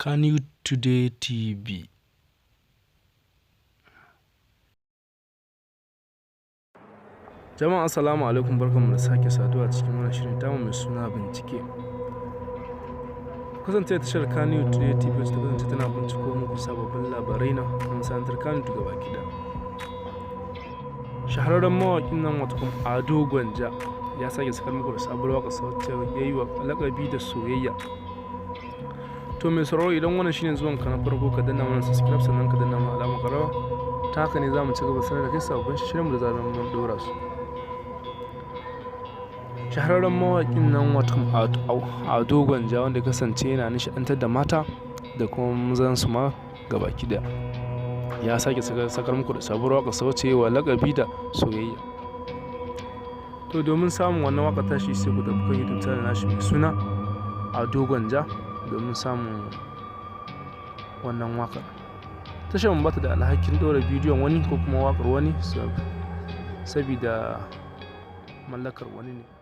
Kannywood Today TV. Jama'a, assalamu alaikum, barkanmu da sake saduwa cikin wannan shirin tamu mai suna Bincike. Kasance da tashar Kannywood Today TV, wacce ta kasance tana binciko muku sababbin labarai na masana'antar Kannywood gaba ɗaya. Shahararren mawaƙin nan, wato kuma Ado Gwanja, ya sake sakar muku da sabuwar waƙa wacce ya yi wa lakabi da Soyayya. To mai sauraro, idan wannan shine zuwan ka na farko, ka danna mana subscribe, sannan ka danna mana alamar ƙararrawa. Ta haka ne za mu ci gaba sanar da kai sabbin shirinmu da zarar mun ɗora su. Shahararren mawaƙin nan, wato Ado Gwanja, wanda kasance yana nishaɗantar da mata da kuma mazan su ma gabaki ɗaya, ya sake sakar muku da sabuwar waƙa wacce wa lakabi da Soyayya. To domin samun wannan waƙa tashi, sai ku tafi kan YouTube channel nashi mai suna Ado Gwanja domin samun wannan waƙar. Tashar mu bata da alhakin ɗora bidiyon wani ko kuma waƙar wani, sabida mallakar wani ne.